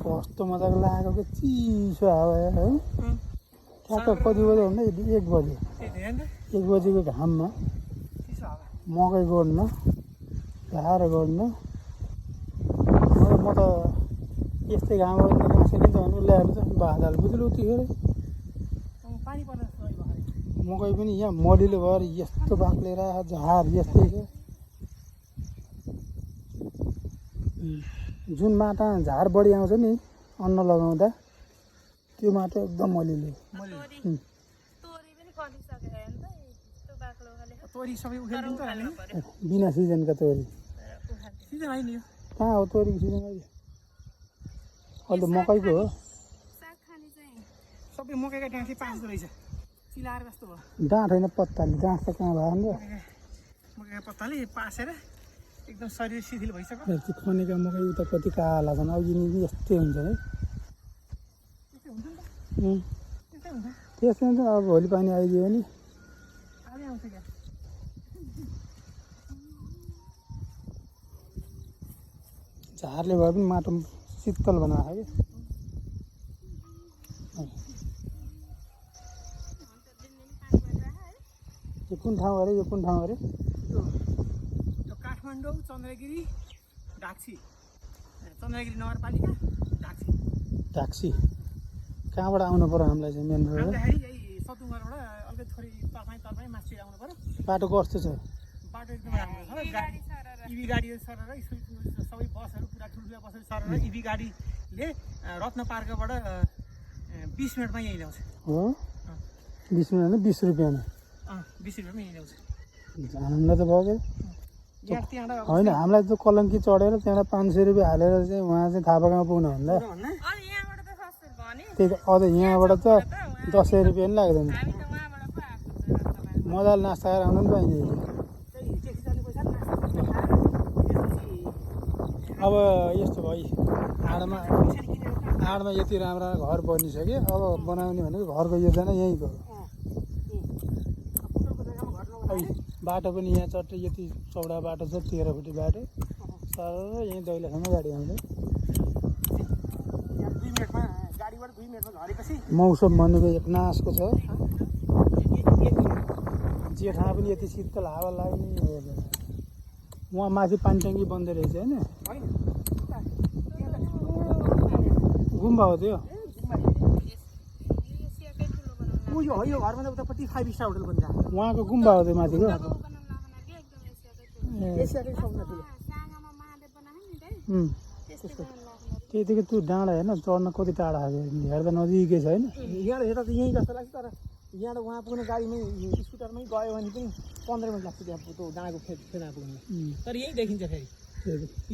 कस्तो मजाको लागेको के चिसो हावा है ठ्याक्क कति बजे भन्दा 1 बजे 1 बजेको घाममा मकै गोड्न झार गोड्न म त यस्तै घाम गोड्न गाँसेले त भने ल्याएर त बादल बुझ्नु उतिखेर मकै पनि यहाँ मलिलो भएर यस्तो बाक्लेर झार यस्तै छ जुन माटा झार बढी आउँछ नि अन्न लगाउँदा त्यो माटो एकदम मलिलो बिना सिजनका तोरी कहाँ हो तोरीको सिजन अहिले अहिले मकैको हो सबै मकैका डाँठी पाँच्दो रहेछ चिलाएर जस्तो भयो डाँठ होइन पत्ताले डाँठ त कहाँ भयो नि मकैका पत्ताले पासेर एकदम शरीर शिथिल भइसक्यो त्यो खनेका मकै उता कति काला छन् अघि नि यस्तै हुन्छ है त्यस्तै हुन्छ अब भोलि पानी आइदियो भने झारले भए पनि माटो शीतल बनाएको यो कुन ठाउँ अरे यो कुन ठाउँ अरे काठमाडौँ चन्द्रगिरी ढाक्सी चन्द्रगिरी नगरपालिका ढाक्सी ढाक्सी कहाँबाट आउनु पर्यो हामीलाई चाहिँ मेन रोड सतुङबाट अलिकति थोरै तपाईँ माथि आउनु पर्यो बाटो कस्तो छ बाटो एकदम राम्रो छ इभी गाडीहरू सरेर स्कुल सबै बसहरू पुरा ठुल्ठुला बसहरू सरेर इभी गाडीले रत्न पार्कबाट 20 मिनटमा यहीँ ल्याउँछ हो 20 मिनट होइन 20 रुपियाँमा 20 रुपियाँमा यहीँ ल्याउँछ आनन्द त भयो होइन हामीलाई त कलङ्की चढेर त्यहाँबाट 500 रुपियाँ हालेर चाहिँ उहाँ चाहिँ थापागाउँमा पुग्नुभन्दा त्यही त अझ यहाँबाट त 10 रुपियाँ पनि लाग्दैन मजाले नास्ता गरेर आउनु पनि पाइन्छ अब यस्तो भयो आडमा यति राम्रो घर बनिसक्यो अब बनाउने भनेको घरको योजना यहीँको बाटो पनि यहाँ चट्टै यति चौडा बाटो छ 13 फुटे बाटो सर यहीँ दैलासम्म गाडी आउँछ मौसम भनेको एकनासको छ जेठा पनि यति शीतल हावा लाग्ने उहाँ माथि पानी ट्याङ्की बन्दै रहेछ होइन गुम्बा हो त्यो यो घरमा उतापट्टि 5 स्टार होटल बन्छ उहाँको गुम्बा हो त्यो माथिको त्यतिकै त्यो डाँडा हेर्न चढ्न कति टाढा हेर्दा नजिकै छ होइन यहाँ हेर्दा त यहीँ जस्तो लाग्छ तर यहाँ उहाँ पुग्ने गाडीमै स्कुटरमै गयो भने पनि 15 मिनट लाग्छ त्यहाँ त्यो डाँडाको फेदा पुग्नु तर यहीँ देखिन्छ फेरि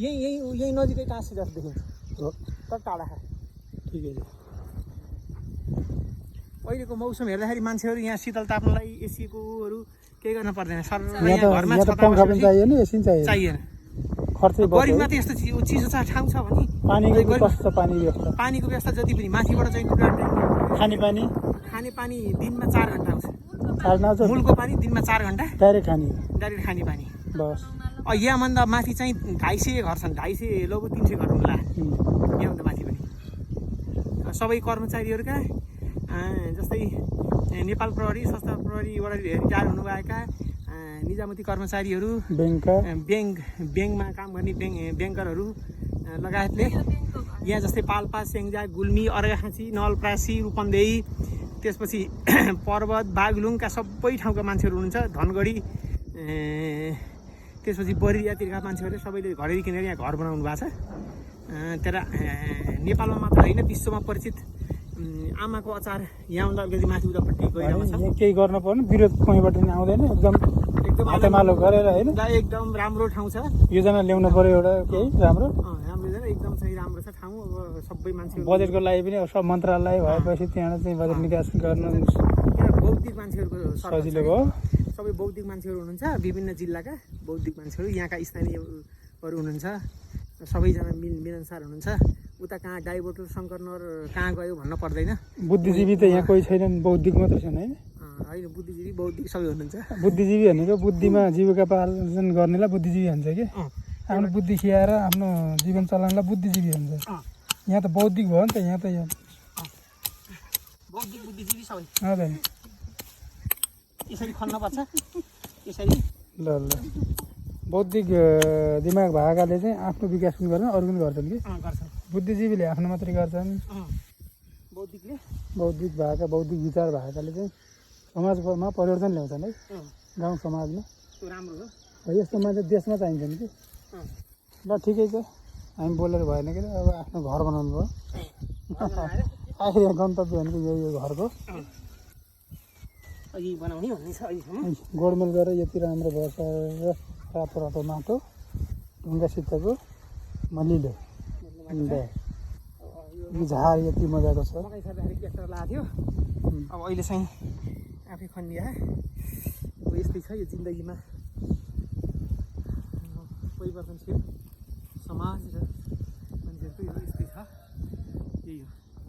यहीँ नजिकै काँसी जस्तो देखिन्छ हो तर टाढा ठिकै छ अहिलेको मौसम हेर्दाखेरि मान्छेहरू यहाँ शीतल ताप्नलाई एसीकोहरू केही गर्न पर्दैन सर घरमा पङ्खा पनि चाहिएन एसी पनि चाहिएन खर्चै गरिबमा त यस्तो चिसो ठाउँ छ भने पानीको व्यवस्था जति पनि माथिबाट चाहिँ खाने पानी दिनमा 4 घन्टा आउँछ मूलको पानी दिनमा 4 घन्टा डाइरेक्ट खाने पानी बस यहाँभन्दा माथि चाहिँ 250 घर छन् 250 लगभग 300 घर हुन्ला यहाँभन्दा माथि पनि सबै कर्मचारीहरूका जस्तै नेपाल प्रहरी सशस्त्र प्रहरीबाट रिटायर हुनुभएका निजामती कर्मचारीहरू ब्याङ्कमा काम गर्ने ब्याङ्करहरू लगायतले यहाँ जस्तै पाल्पा स्याङ्जा गुल्मी अर्घाखाँची नवलपरासी रूपन्देही त्यसपछि पर्वत बागलुङका सबै ठाउँका मान्छेहरू हुनुहुन्छ धनगढी त्यसपछि बरियातिरका मान्छेहरूले सबैले घरेरी किनेर यहाँ घर बनाउनु भएको छ तर नेपालमा मात्र होइन विश्वमा परिचित आमाको अचार यहाँभन्दा अलिकति माथि उतापट्टि गइरहेको छ केही गर्न पर्ने विरोध कहीँबाट पनि आउँदैन एकदम हातेमालो गरेर होइन एकदम राम्रो ठाउँ छ योजना ल्याउनु पर्यो एउटा केही राम्रो योजना एकदम चाहिँ राम्रो छ ठाउँ अब सबै मान्छे बजेटको लागि पनि सब मन्त्रालय भएपछि त्यहाँ चाहिँ बजेट निकास गर्न बौद्धिक मान्छेहरूको सजिलो भयो सबै बौद्धिक मान्छेहरू हुनुहुन्छ विभिन्न जिल्लाका बौद्धिक मान्छेहरू यहाँका स्थानीयहरू हुनुहुन्छ सबैजना मिलनसार हुनुहुन्छ उता कहाँ डाइबोटल शङ्करनगर कहाँ गयो भन्न पर्दैन। बुद्धिजीवी त यहाँ कोही छैनन्, बौद्धिक मात्र छन् होइन। होइन बुद्धिजीवी बौद्धिक सबै हुनुहुन्छ। बुद्धिजीवी भनेको बुद्धिमा जीविका पालन गर्नेलाई बुद्धिजीवी भन्छ कि, आफ्नो बुद्धि खियाएर आफ्नो जीवन चलाउनलाई बुद्धिजीवी भन्छ। यहाँ त बौद्धिक भयो नि त, यहाँ त यहाँ बौद्धिक बुद्धिजीवी सबै हजुर। यसरी खन्नुपर्छ यसरी। ल ल बौद्धिक दिमाग भएकाले चाहिँ आफ्नो विकास पनि गर्छन्, अरू पनि गर्छन् कि। गर्छन्। बुद्धिजीवीले आफ्नो मात्रै गर्छन्। बौद्धिकले बौद्धिक भएका, बौद्धिक विचार भएकाले चाहिँ समाजमा परिवर्तन ल्याउँछन् है, गाउँ समाजमा। त्यो राम्रो हो। यस्तो मान्छे देशमा चाहिन्छन् कि। ल ठिकै छ, हामी बोलेर भएन कि अब आफ्नो घर बनाउनु भयो। आखिर गन्तव्य भनेको यही हो घरको। अघि बनाउने भन्ने छ अहिलेसम्म। गोडमेल गरेर यति राम्रो भएछ र रातो रातो माटो ढुङ्गासितको मलिलो झार यति मजाको छ। मकै सर्दाखेरि ट्र्याक्टर लगाएको थियो, अब अहिले चाहिँ आफै खनिया। अब यस्तै छ यो जिन्दगीमा परिवर्तनशील समाज र मान्छेहरूको यो यस्तै छ, यही हो।